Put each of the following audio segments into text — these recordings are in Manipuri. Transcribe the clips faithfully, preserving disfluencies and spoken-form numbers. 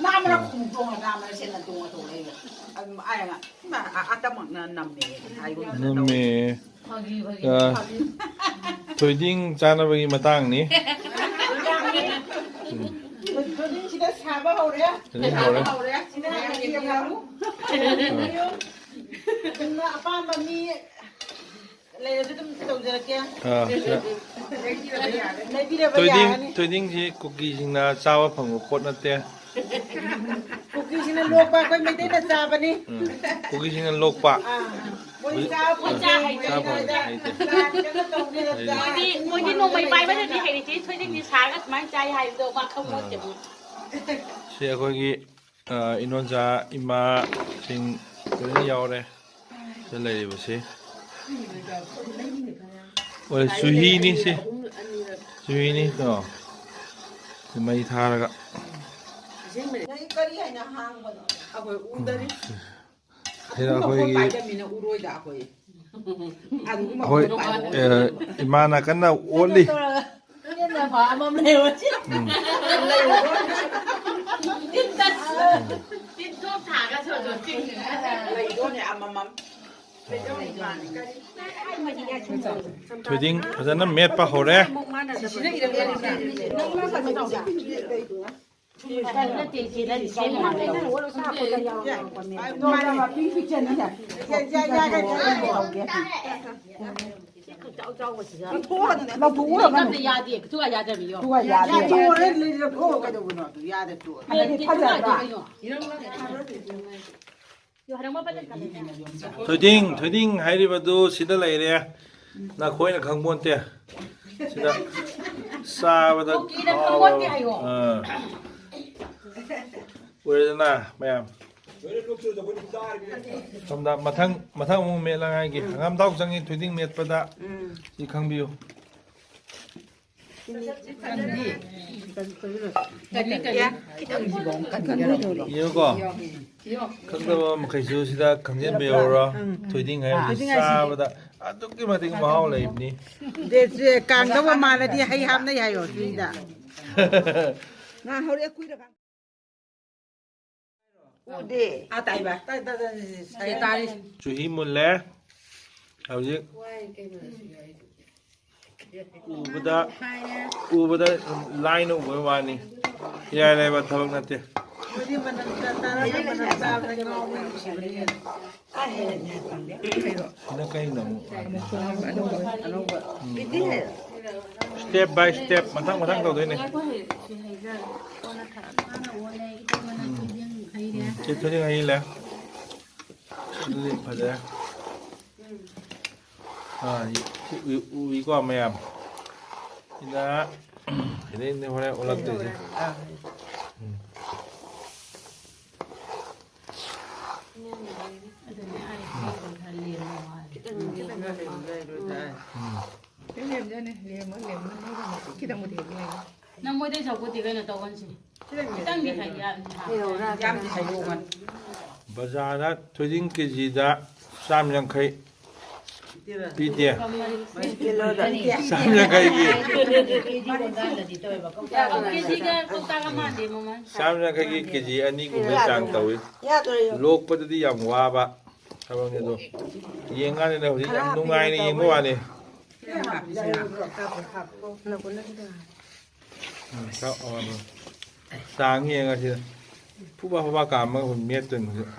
ꯅꯥꯃꯔ ꯈꯣꯡ ꯇꯣꯡꯉ ꯅꯥꯃꯔ ꯁꯦꯠꯅ ꯇꯣꯡꯉ ꯇꯣꯡꯉ ꯂꯩꯕ꯫ ꯑꯗꯨꯝ ꯑꯥꯏꯅ ꯏꯃꯥ ꯑ- ꯑꯇꯃꯛꯅ ꯅꯝꯃꯦ꯫ ꯑꯩꯉꯣꯟꯗ ꯅꯝꯃꯦ꯫ ꯐꯥꯒꯤ ꯐꯥꯒꯤ ꯑ, ꯐꯥꯒꯤ꯫ ꯊꯣꯏꯗꯤꯡ ꯆꯥꯅꯕꯒꯤ ꯃꯇꯥꯡꯅꯤ꯫ ꯎꯝ꯫ ꯊꯣꯏꯗꯤꯡꯁꯤꯗ ꯁꯥꯕ ꯍꯧꯔꯦ꯫ ꯊꯣꯏꯗꯤꯡ ꯍꯧꯔꯦ꯫ ꯁꯤꯅ ꯍꯌꯦꯡ ꯌꯥꯎꯔꯨ꯫ ꯑ꯫ ꯑꯗꯨꯅ ꯑꯄꯥꯝꯕ ꯃꯤ ꯂꯩꯔꯁꯨ ꯑꯗꯨꯝ ꯇꯧꯖꯔꯛꯀꯦ꯫ ꯑꯥ, ꯁꯤꯗ ꯂꯩꯕꯤꯔꯕ ꯊꯣꯏꯗꯤꯡ, ꯌꯥꯒꯅꯤ꯫ ꯊꯣꯏꯗꯤꯡꯁꯤ ꯀꯨꯀꯤꯁꯤꯡꯅ ꯆꯥꯕ ꯐꯪꯕ ꯄꯣꯠ ꯅꯠꯇꯦ꯫ ꯀꯨꯀꯤꯁꯤꯡꯅ ꯂꯣꯛꯄ ꯑꯩꯈꯣꯏ ꯃꯩꯇꯩꯅ ꯆꯥꯕꯅꯤ꯫ ꯎꯝ, ꯀꯨꯀꯤꯁꯤꯡꯅ ꯂꯣꯛꯄ꯫ ꯑꯥ, ꯃꯣꯏ ꯆꯥꯕ ꯐꯪꯗꯦ꯫ ꯆꯥꯕ ꯐꯪꯗꯦ, ꯍꯩꯇꯦ꯫ ꯂꯥꯟ ꯀꯟꯅ ꯇꯧꯗꯦ꯫ ꯍꯩꯇꯦ꯫ ꯃꯣꯏꯗꯤ, ꯃꯣꯏꯗꯤ ꯅꯣꯡꯃꯩ ꯄꯥꯏꯕꯅꯗꯤ ꯍꯩꯔꯤꯁꯤ, ꯊꯣꯏꯗꯤꯡꯁꯤ ꯁꯥꯔꯒ ꯁꯨꯃꯥꯏꯅ ꯆꯥꯏ ꯍꯥꯏꯕꯗꯣ ꯃꯥ ꯈꯪꯄꯣꯠꯇꯦ꯫ ꯑꯥ꯫ ꯃꯣꯏ ꯁꯤ ꯑꯩꯈꯣꯏꯒꯤ ꯑ, ꯏꯟꯗꯣꯟꯆꯥ ꯏꯃꯥꯁꯤꯡ ꯂꯣꯏꯅ ꯌꯥꯎꯔꯦ ꯁꯤꯗ ꯂꯩꯔꯤꯕꯁꯤ꯫ ꯍꯣꯏ, ꯆꯨꯍꯤꯅꯤ ꯁꯤ꯫ ꯆꯨꯍꯤꯅꯤ ꯀꯣ꯫ ꯁꯤ ꯃꯩ ꯊꯥꯔꯒ꯫ ꯅꯪ ꯀꯔꯤ ꯍꯥꯏꯅ ꯍꯥꯡꯕꯅꯣ? ꯑꯩꯈꯣꯏ ꯎꯗꯔꯤ꯫ ꯁꯤꯗ ꯑꯩꯈꯣꯏꯒꯤ ꯄꯥꯏꯗꯕꯅꯤꯅ ꯎꯔꯣꯏꯗ ꯑꯩꯈꯣꯏ꯫ ꯑꯗꯨꯒꯨꯝꯕ ꯑꯩꯈꯣꯏ, ꯄꯥꯏꯕ ꯑ, ꯏꯃꯥꯅ ꯀꯟꯅ ꯑꯣꯠꯂꯤ꯫ ꯎꯝ꯫ ꯊꯣꯏꯗꯤꯡ ꯐꯖꯅ ꯃꯦꯠꯄ ꯍꯧꯔꯦ꯫ ꯂꯧꯊꯣꯛꯎꯔꯒꯅꯨ꯫ ꯌꯥꯗꯦ, ꯀꯩꯁꯨ ꯌꯥꯗꯕꯤꯌꯣ꯫ ꯇꯣꯛꯑꯣ, ꯂꯩ-, ꯂꯧꯊꯣꯛꯑꯣ, ꯀꯩꯗꯧꯕꯅꯣ? ꯑꯗꯨ ꯌꯥꯗ ꯇꯣꯛꯑꯣ꯫ ꯑꯗꯨꯗꯤ ꯐꯖꯗ꯭ꯔꯥ? ꯊꯣꯏꯗꯤꯡ, ꯊꯣꯏꯗꯤꯡ ꯍꯥꯏꯔꯤꯕꯗꯨ ꯁꯤꯗ ꯂꯩꯔꯦ꯫ ꯅꯈꯣꯏꯅ ꯈꯪꯄꯣꯟꯇꯦ꯫ ꯁꯤꯗ ꯆꯥꯕꯗ ꯀꯨꯀꯤꯅ ꯈꯪꯄꯣꯟꯇꯦ ꯍꯥꯏꯌꯣ꯫ ꯑꯥ꯫ ꯑꯣꯏꯔꯦꯗꯅ ꯃꯌꯥꯝ꯫ ꯁꯣꯝꯗ ꯃꯊꯪ, ꯃꯊꯪ ꯑꯃꯨꯛ ꯃꯦꯠꯂꯉꯥꯏꯒꯤ ꯍꯪꯒꯥꯝ ꯊꯥꯎ ꯆꯪꯉꯤ ꯊꯣꯏꯗꯤꯡ ꯃꯦꯠꯄꯗ꯫ ꯎꯝ꯫ ꯁꯤ ꯈꯪꯕꯤꯌꯨ꯫ ꯀꯜꯂꯤ, ꯀꯜꯂꯤ꯫ ꯌꯦꯡꯉꯨꯀꯣ꯫ ꯈꯪꯗꯕ ꯃꯈꯩꯁꯨ ꯁꯤꯗ ꯈꯪꯖꯤꯟꯕ ꯌꯥꯎꯔꯣ꯫ ꯎꯝ꯫ ꯊꯣꯏꯗꯤꯡ ꯍꯥꯏꯕꯁꯤ ꯊꯣꯏꯗꯤꯡ ꯍꯥꯏꯁꯤ ꯆꯥꯕꯗ ꯑꯗꯨꯛꯀꯤ ꯃꯇꯤꯛ ꯃꯍꯥꯎ ꯂꯩꯕꯅꯤ꯫ ꯗꯦ-, ꯁꯦ ꯀꯥꯡꯗꯧꯕ ꯃꯥꯜꯂꯗꯤ ꯍꯩ ꯍꯥꯞꯅꯩ ꯍꯥꯏꯌꯣ ꯁꯤꯗ꯫ ꯉꯥ ꯍꯧꯔꯦ ꯀꯨꯏꯔꯀꯥꯟ꯫ ꯎꯗꯦ꯫ ꯑꯥ, ꯇꯥꯏꯕ꯫ ꯇꯥꯏ, ꯇꯥꯏ, ꯇꯥꯏ, ꯇꯥꯏ, ꯁꯤ ꯇꯥꯔꯤ꯫ ꯆꯨꯍꯤ ꯃꯨꯜꯂꯦ꯫ ꯍꯧꯖꯤꯛ ꯎꯕꯗ, ꯎꯕꯗ ꯂꯥꯏꯅ ꯎꯕꯩ ꯋꯥꯅꯤ꯫ ꯏꯔꯥꯏ ꯂꯥꯏꯕ ꯊꯕꯛ ꯅꯠꯇꯦ꯫ ꯃꯣꯏꯗꯤ ꯃꯅꯝ ꯇꯥꯔꯒ ꯃꯅꯝ ꯇꯥꯕꯗ ꯉꯥꯎꯕ ꯅꯨꯡꯁꯤꯕꯅꯤ꯫ ꯁꯤꯅ ꯀꯩꯅꯣ? ꯎꯝ, ꯑꯅꯧꯕ꯫ Step by step, ꯃꯊꯪ ꯃꯊꯪ ꯇꯧꯗꯣꯏꯅꯦ꯫ ꯎꯝ, ꯁꯤ ꯊꯣꯏꯗꯤꯡ ꯍꯩ ꯂꯩ꯫ ꯑꯗꯨꯗꯤ ꯐꯖꯔꯦ꯫ ꯑꯥ, ꯎ-, ꯎ-, ꯎꯏꯀꯣ ꯃꯌꯥꯝ꯫ ꯁꯤꯗ, ꯁꯤꯗꯩꯅꯦ ꯍꯣꯔꯦꯟ ꯑꯣꯜꯂꯛꯇꯣꯏꯁꯦ꯫ ꯎꯝ꯫ ꯎꯝ꯫ ꯈꯤꯇꯪ ꯂꯦꯝꯖꯅꯦ, ꯂꯦꯝꯃ, ꯂꯦꯝꯃ, ꯂꯦꯝꯃ, ꯈꯤꯇꯪꯕꯨꯗꯤ ꯍꯦꯛ ꯂꯦꯝꯃꯦ꯫ ꯅꯪ ꯃꯣꯏꯗꯩ ꯆꯥꯎꯈꯠꯇꯦ ꯀꯩꯅꯣ ꯇꯧꯍꯟꯁꯤ꯫ ꯈꯤꯇꯪꯗꯤ ꯍꯥꯏ-, ꯌꯥꯝꯗꯤ ꯍꯥꯏ-, ꯌꯥꯝꯗꯤ ꯍꯥꯏꯗꯣꯛꯑꯣ꯫ ꯕꯖꯥꯔꯗ ꯊꯣꯏꯗꯤꯡ ꯀꯦꯖꯤꯗ ꯆꯥꯝ ꯌꯥꯡꯈꯩ ꯄꯤꯗꯦ꯫ ꯀꯤꯂꯣꯗ꯫ ꯆꯥꯝ ꯌꯥꯡꯈꯩꯒꯤ꯫ ꯀꯦꯖꯤ ꯑꯣꯟꯊꯥꯡꯗꯗꯤ ꯇꯧꯋꯦꯕ, ꯀꯧꯇꯥ ꯑꯃ꯫ ꯀꯦꯖꯤꯒ ꯀꯧꯇꯥꯒ ꯃꯥꯟꯗꯦ ꯃꯃꯜ꯫ ꯆꯥꯝ ꯌꯥꯡꯈꯩꯒꯤ ꯀꯦꯖꯤ ꯑꯅꯤꯒꯨꯝꯕꯩ ꯆꯥꯡ ꯇꯧꯏ꯫ ꯌꯥꯗ꯭ꯔꯣ ꯌꯦꯡꯉꯣ? ꯂꯣꯛꯄꯗꯗꯤ ꯌꯥꯝ ꯋꯥꯕ ꯊꯕꯛꯅꯤ ꯑꯗꯣ꯫ ꯌꯦꯡꯀꯥꯟꯗꯗꯤ ꯍꯧꯖꯤꯛ ꯌꯥꯝ ꯈꯔ ꯅꯨꯡꯉꯥꯏꯅ ꯍꯥꯞꯄꯤꯔꯣ ꯌꯦꯡꯕ ꯇꯧꯕꯅꯦ꯫ ꯋꯥꯅꯤ꯫ ꯍꯥꯞꯄꯣ꯫ ꯎꯝ, ꯆꯥꯛ, ꯑ, ꯆꯥꯡ ꯌꯦꯡꯉꯁꯤ꯫ ꯐꯨꯕꯥ ꯐꯨꯕꯥ ꯀꯥꯝꯃꯒ ꯑꯩꯈꯣꯏ ꯃꯦꯠꯇꯣꯏꯅꯤ ꯍꯧꯖꯤꯛ꯫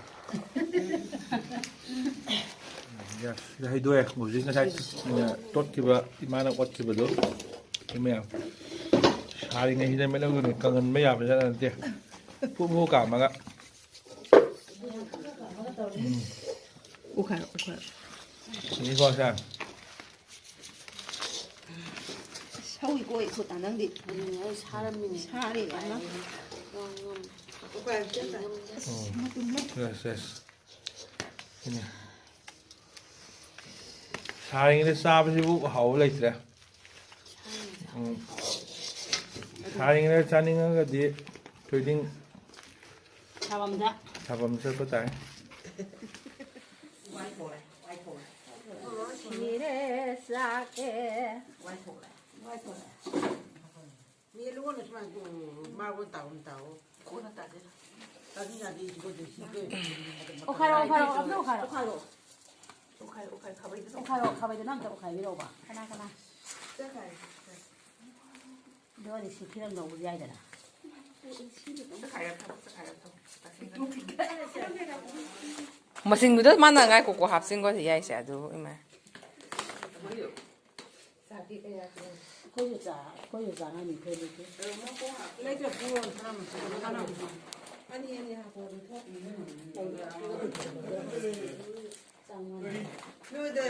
ꯌꯥ, ꯁꯤꯗ ꯍꯩꯗꯣꯛꯑꯦ꯫ ꯍꯧꯖꯤꯛ ꯉꯁꯥꯏ, ꯑ, ꯇꯣꯠꯈꯤꯕ, ꯏꯃꯥꯅ ꯑꯣꯠꯈꯤꯕꯗꯣ꯫ ꯑꯗꯨ ꯃꯌꯥꯝ ꯁꯥꯔꯤꯉꯩꯁꯤꯗ ꯃꯦꯠꯍꯧꯗꯣꯏꯅꯤ꯫ ꯀꯪꯍꯟꯕ ꯌꯥꯕ ꯖꯥꯠ ꯅꯠꯇꯦ꯫ ꯐꯨ ꯐꯨ ꯀꯥꯝꯃꯒ꯫ ꯎꯝ꯫ ꯎꯈꯥꯏꯔꯣ, ꯎꯈꯥꯏꯔꯣ꯫ ꯁꯤꯅꯤꯀꯣ ꯁꯦ꯫ ꯁꯧꯏꯀꯣ ꯑꯩ ꯈꯨꯠ, ꯅꯪꯗꯤ꯫ ꯑꯗꯨꯅꯦ ꯑꯩ ꯁꯥꯔꯝꯃꯤꯅꯦ꯫ ꯁꯥꯔꯦ ꯌꯥꯝꯅ꯫ ꯎꯝ꯫ Yes, yes. ꯁꯤꯅꯤ꯫ ꯁꯥꯔꯤꯉꯩꯗ ꯆꯥꯕꯁꯤꯕꯨ ꯍꯥꯎꯕ ꯂꯩꯇ꯭ꯔꯦ꯫ ꯎꯝ꯫ ꯁꯥꯔꯤꯉꯩꯗ ꯆꯥꯅꯤꯡꯉꯒꯗꯤ ꯊꯣꯏꯗꯤꯡ ꯁꯥꯐꯝꯗ꯫ ꯁꯥꯐꯝ ꯆꯠꯄ ꯇꯥꯏ꯫ ꯁꯤꯔꯦ ꯆꯥꯛꯀꯦ꯫ ꯃꯦꯜꯂꯨ ꯀꯣꯟꯅ ꯁꯨꯃꯥꯏꯅ ꯀꯣ-, ꯃꯥꯔꯕꯣꯜ ꯇꯥꯕ ꯑꯃ ꯇꯥꯎꯑꯣ꯫ ꯀꯣꯟꯅ ꯇꯥꯗꯦꯗ꯫ ꯇꯥꯅꯤꯡꯉꯗꯤ ꯁꯤꯗ ꯑꯗꯨꯝ ꯁꯤꯗ ꯑꯣꯈꯥꯏꯔꯣ, ꯑꯣꯈꯥꯏꯔꯣ, ꯑꯝꯇ ꯑꯣꯈꯥꯏꯔꯣ꯫ ꯑꯣꯈꯥꯏꯔꯣ꯫ ꯑꯣꯈꯥꯏ, ꯑꯣꯈꯥꯏ, ꯈꯥꯕꯩꯗꯨꯁꯨ ꯑꯣꯈꯥꯏꯔꯣ, ꯈꯥꯕꯩꯗꯨꯅ ꯑꯝꯇ ꯑꯣꯈꯥꯏꯕꯤꯔꯛꯑꯣꯕ꯫ ꯀꯅꯥ, ꯀꯅꯥ? ꯆꯠꯈꯥꯏ꯫ ꯑꯗꯨ ꯑꯣꯏꯔꯗꯤ ꯁꯤ ꯈꯤꯇꯪ ꯂꯧꯕꯗꯤ ꯌꯥꯏꯗꯅ꯫ ꯆꯠꯈꯥꯏꯔ ꯊꯝꯃꯣ, ꯆꯠꯈꯥꯏꯔ ꯊꯝꯃꯣ꯫ ꯃꯁꯤꯡꯗꯨꯗ ꯃꯥꯟꯅꯉꯥꯏ ꯀꯣꯀꯣ ꯍꯥꯞꯆꯤꯟꯈꯣꯁꯤ ꯌꯥꯏꯁꯦ ꯑꯗꯨ, ꯏꯃꯥ꯫ ꯑꯩꯈꯣꯏꯁꯨ ꯆꯥ-, ꯑꯩꯈꯣꯏꯁꯨ ꯆꯥꯉꯝꯃꯤ ꯑꯩꯈꯣꯏ ꯂꯩꯇꯦ꯫ ꯂꯩꯇ꯭ꯔꯦ, ꯄꯨꯔꯣ, ꯆꯥꯝꯃ꯫ ꯑꯅꯤ, ꯑꯅꯤ ꯍꯥꯞꯄꯣ, ꯑꯗꯨ ꯊꯣꯛ-, ꯆꯥꯝꯃꯉꯥ꯫ ꯅꯣꯏꯗ꯫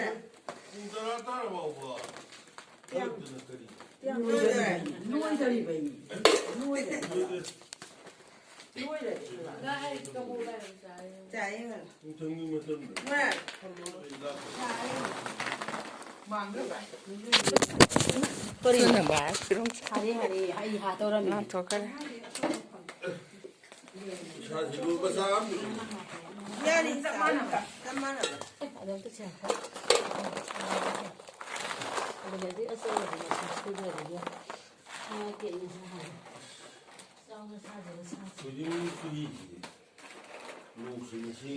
ꯄꯨꯡ ꯇꯔꯥ ꯇꯥꯔꯕ ꯐꯥꯎꯕ? ꯀꯌꯥꯝ? ꯅꯣꯏꯗ꯫ ꯅꯣꯏꯗꯔꯤꯕꯩꯅꯤ꯫ ꯅꯣꯏꯗꯔꯤ꯫ ꯅꯣꯏꯗꯔꯤ꯫ ꯆꯥꯏꯌꯦ꯫ ꯅꯨꯡꯊꯪꯒꯤ ꯃꯇꯝꯗ꯫ ꯃꯥ꯫ ꯀꯔꯤ? ꯊꯨꯅ ꯚꯥꯏ, ꯐꯤꯔꯣꯟ꯫ ꯍꯥꯔꯦ, ꯍꯥꯔꯦ, ꯑꯩ ꯍꯥ ꯇꯧꯔꯝꯃꯤ꯫ ꯅꯥꯟꯊꯣꯛꯈ꯭ꯔꯦ꯫ ꯏꯁꯥꯁꯤꯕꯨ ꯃꯆꯥ ꯑꯃ ꯌꯥꯅꯤ, ꯆꯞ ꯃꯥꯟꯅꯕ, ꯆꯞ ꯃꯥꯟꯅꯕ꯫ ꯑꯗꯨꯝ ꯇꯧꯁꯦ꯫ ꯑꯗꯨꯗꯤ ꯑꯗꯨ ꯑꯆꯧꯕꯗꯨꯅ ꯁꯨꯗ꯭ꯔꯗꯤ ꯅꯨꯡꯉꯥꯏꯇꯦ, ꯏꯟꯁꯥꯡ ꯍꯥꯏꯔꯦ꯫ ꯆꯥꯎꯅ ꯁꯥꯗꯅ ꯁꯥꯁꯤ꯫ ꯍꯧꯖꯤꯛ ꯁꯨꯔꯤꯁꯤ ꯅꯣꯡꯁꯤꯡꯁꯤ꯫